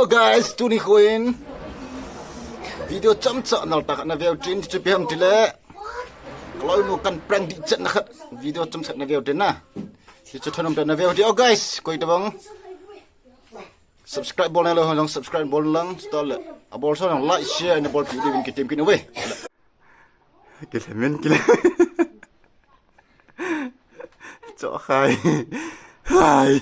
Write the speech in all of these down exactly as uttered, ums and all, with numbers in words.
Guys, tuni khuin video chomcha nal ta khat na veu tin, chu ipi ham tile, ka loinu kan prank ding chet na khat, video chomcha na veu tin na. Hichu thanom ta na veu tin. Oh guys, koi tabang subscribe bol nalou ho jong subscribe bol lang, chutah le abol sah jong like, share na bolpi diuvin kitem kit uve. Kile men kile. Cho khai. Hai.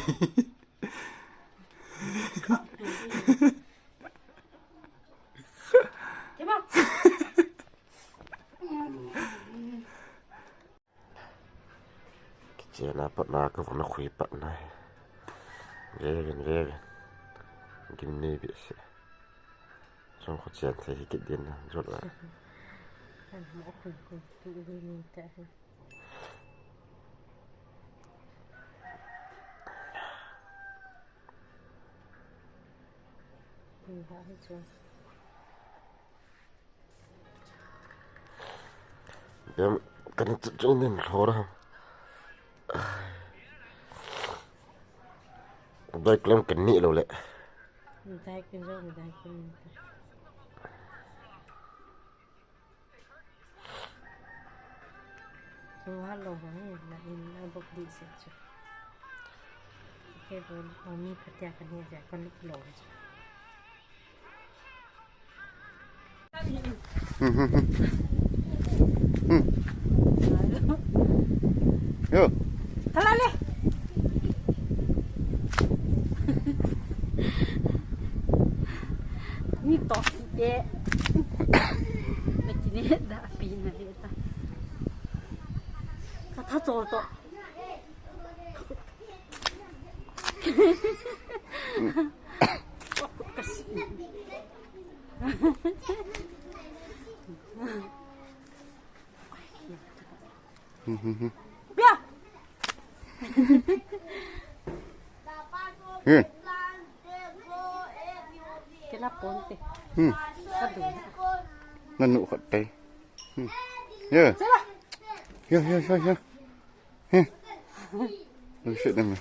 Kichen a pat na ka von a khui pat na. Vevin, vevin. Gimnei behseh. Jong kho chen thei hi kit din na. Jot la. Bem, kan chu chu nin lhor ham. Doi klem kan ni lo le. Dai kin jo, dai kin. Hello, na in na bok di se chu. Ke bol, ami patia kan ni ja kan ni lo. Hmm, hmm, hmm. Hmm. Yo. Kalale. Ni to de. Na kine da pi na de ta. Ka tha chol to. Bia. Hmm. Kila ponte. Hmm. Aduh. Nanu khat tai. Hmm. Ya. Sila. Ya, ya, ya, ya. Hmm. Lu sit dam.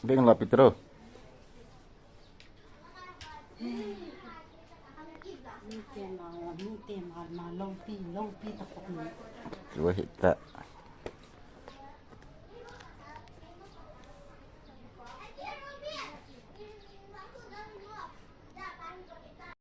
Beng la pitro. Lu hita.